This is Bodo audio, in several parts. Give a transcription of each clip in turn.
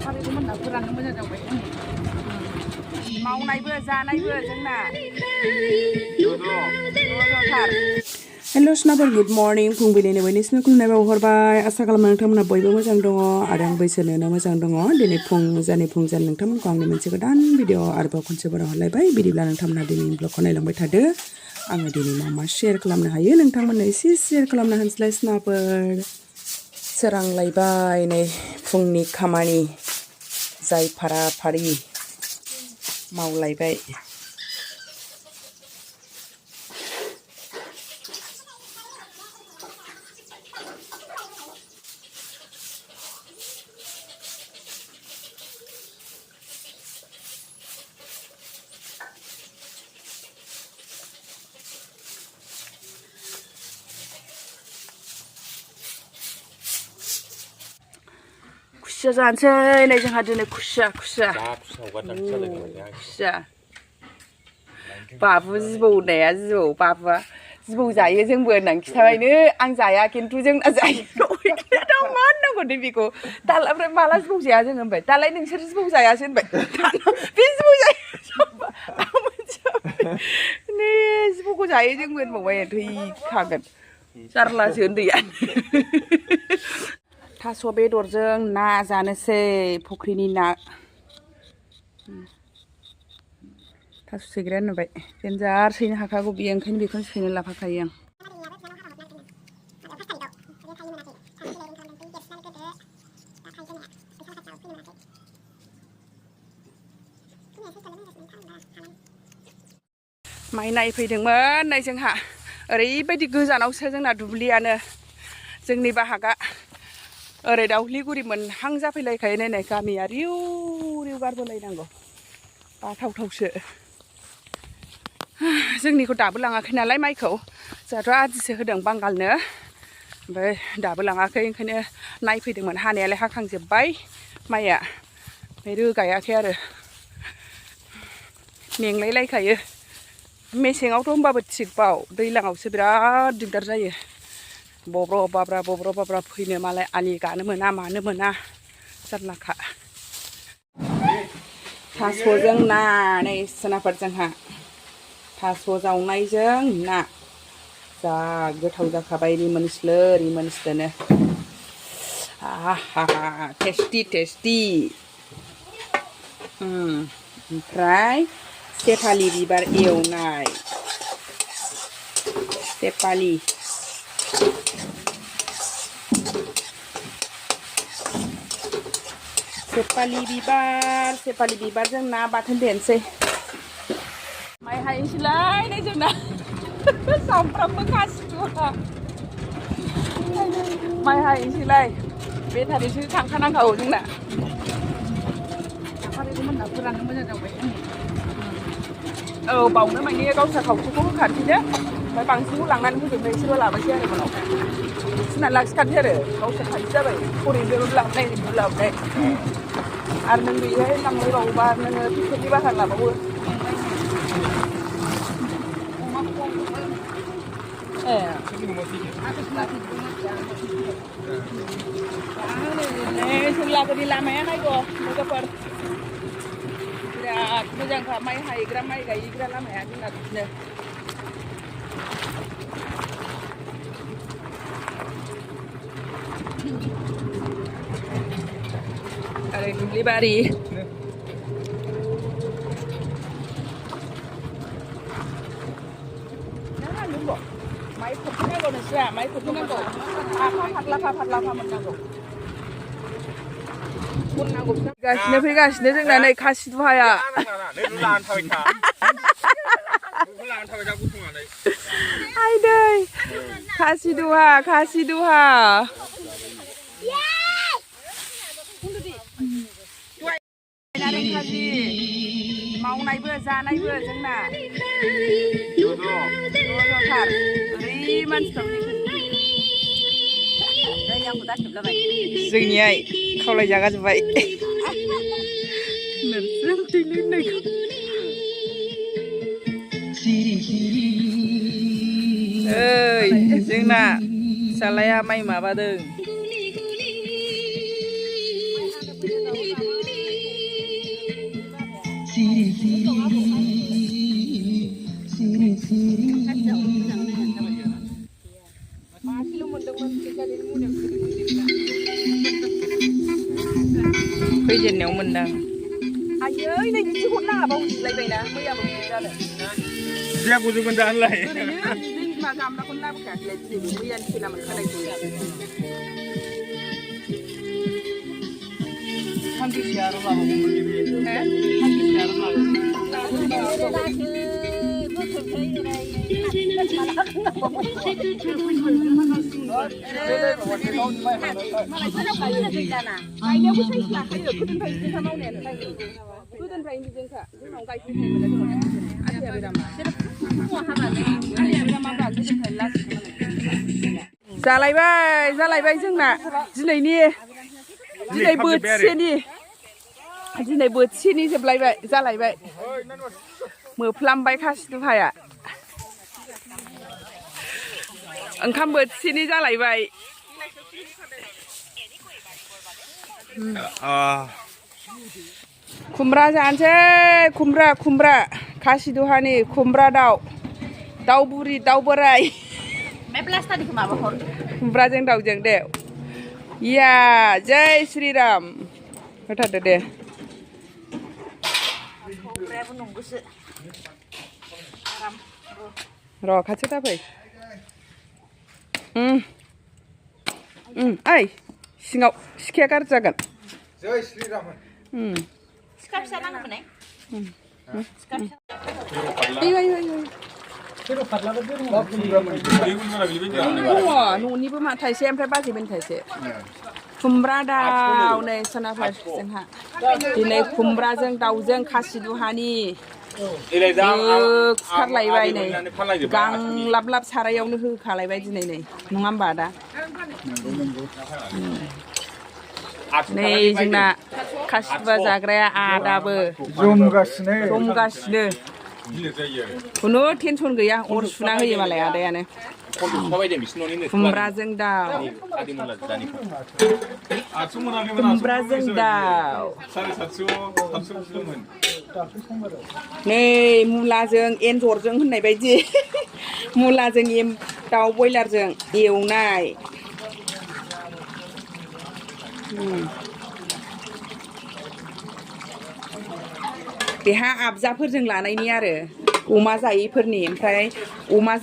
Hello Snaper, good morning. Fुंबिलिनि बयनिसिमबो खुलुमनाय बावहरबाय। आसा खालामो नोंथांमोना बयबो मोजां दङ आरो आं बैसोरनो मोजां दङ। दिनै फुंजानि नोंथांमोनखौ आंनि मोनसे गोदान भिडिअ आरोबाव खनसे हरलायबाय। बिदिब्ला नोंथांमोना दिनैनि ब्लगखौ नायलांबाय थादो। आङो दिनै मा शेयार खालामनो हायो नोंथांमोननो एसे शेयार खालामना होनोसैलाय स्नापर। सोरांलायबाय नै फुंनि खामानि जाय फारि मावलायबाय। खुसिया जानोसै नै जोंहा दिनै खुसिया बाबु जिबौ होननाया बाबुआ जिबौ जायो जोंबो होननानै खिथाबायनो आं जाया खिन्थु जोंना जायो दा मा होननांगौ दे बेखौ दालाय ओमफ्राय माला जिबौ जाया जों होनबाय दालाय नोंसोर जिबौ जायासो होनबाय बे जिबौ जायो नै जिबौखौ जायो जोंबो होनबावबाय थैखागोन जारलासो उन्दैया थास' बेदरजों ना जानोसै फुख्रिनि ना थास' सैग्राया नुबाय देनजार सैनो हाखागौ बियो ओंखायनो बेखौनो सैनो लाफाखायो आं माइ नायफैदोंमोन नै जोंहा ओरैबायदि गोजानावसो जोंना दुब्लियानो जोंनि बाहागा ओरै दाउलिगुरि मोनहां जाफैलायखायो नायनाय गामिया रिउ गारबोलायनांगौ बाथावथावसो जोंनिखौ दाबो लाङाखै नालाय माइखौ जोंहाथ' आदिसो होदों बांगालनो ओमफ्राय दाबो लाङाखै ओंखायनो नायफैदोंमोन हानायालाय हाखांजोब्बाय माइया ओमफ्राय रोगायाखै आरो मेंलायलायखायो मेसेङावथ' होमबाबो थिगबाव दैज्लाङावसो बिराद दिगदार जायो बब्र' बाब्रा फैनो मालाय आलि गानो मोना मानो मोना जारलाखा थास'जों ना नै सोनाफोर जोंहा थास' जावनायजों ना जा गोथाव जाखाबाय रिमोनस्लोनो आहा टेस्टि ओमफ्राय सेफालि बिबार एवनाय सेफालि बिबारजों ना बाथोन देनोसै माइ हायनोसैलाय नै जोंना सामफ्रामबो खासिदुहा माइ हायनोसैलाय बेटारिसो थांखानांखागौ जोंना मोनना फोराननो मोजां जाबाय औ बावनो माने गावस्रा खावसेखौ होखानोसैनो ओमफ्य बांसिनखौ लांनानै फोजोबनो एसेल' लाबोसै आरो उनाव सुनानै लाखिखानोसै आरो गावस्रा खानसै जाबाय हरैजों लाबोनाय आरो नों बेहाय लांलायबावोबा नोङो पेकेटनि बाहार लाबावो सोरलागोनि लामाया नायगौ लोगोफोर बिराद मोजांखा माइ हायग्रा माइ गायग्रा लामाया जोंना बिदिनो ओरै दुब्लिबारि माइ फुनांगौ नोंस्रा माइ फुनांगौ फारलाफा मोननांगौ फैगासिनो जोंना नै खासिदुहाया आइदै खासिदुहा मावनायबो जानायबो जोंना जोंनियाय खावलायजागा जोब्बाय ओइ जोंना फिसालाया माइ माबादों फैजेननायाव मोनदां आयै नै बिदि हरनाङा बाव जिलायबायना मैयाबो बिदि जादों जिया गुजोबगोन दा होनलाय ओरैनो दैमा गामलाखौनो लाबोखायाखैलाय दिनै मैयानि खेला मोनखानायखौ सानबेसे आरो लाबावगोन सानबेसे आरो जालायबाय जोंना दिनै बोथिसेनि जालायबाय मोफ्लामबाय खासिदुहाया ओंखाम बोथिसेनि जालायबाय खुमब्रा जानोसै खुमब्रा खासिदुहानि खुमब्रा दाउ बुरि दाउ बोराय खुमब्राजों दाउजों दे या जय श्रीराम होथारदो दे र' खाथियाव दाफै ओइ सिङाव सिखाया गाज्रि जागोन जय श्रीराम सिखा फिसा नांगौमोन न'निबो थाइसे ओमफ्राय बाजैमोन थाइसे खुमब्रा दाउ नै सोनाफोर जोंहा दिनै खुमब्राजों दाउजों खासिदुहानि खुखारलायबाय नै गांलाब सारायावनो होखालायबाय दिनै नै नङा होमबा दा नै जोंना खासिदुहा जाग्राया आदाबो जमगासिनो खुनु टेनसन गैया अर सुना होयो मालाय आदायानो खुमब्राजों दाउ नै मुलाजों एन्जरजों होननाय बायदि मुलाजों दाउ बयलारजों एवनाय बेहा आबजाफोरजों लानायनि आरो अमा जायैफोरनि ओमफ्राय अमा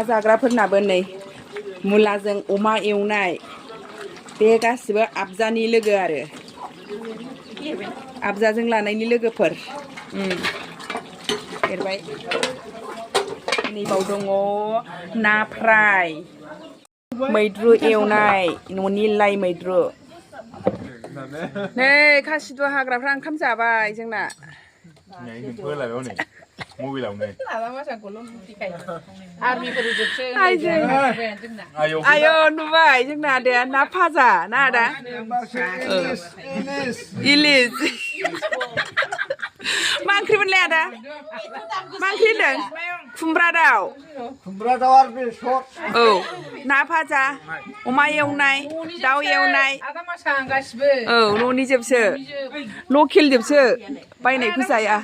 जाग्राफोरनाबो नै मुलाजों अमा एवनाय बे गासिबो आबजानि लोगो आरो आबजाजों लानायनि लोगोफोर एरबाय नैबाव दङ ना फ्राय मैद्रु एवनाय न'नि लाइ मैद्रु नै खासिदुहा हाग्राफ्रा ओंखाम जाबाय जोंना आयो नुबाय जोंना आदाया ना फाजा ना आदा इलिस मा ओंख्रिमोनलाय आदा मा ओंख्रि होनदों खुमब्रा दाउ औ ना फाजा अमा एवनाय दाउ एवनाय औ न'नि जोबसो लकेल जोबसो बायनायखौ जाया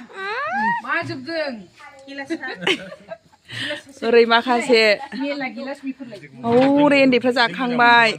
ओरै माखासे हौरै उन्दैफ्रा जाखांबाय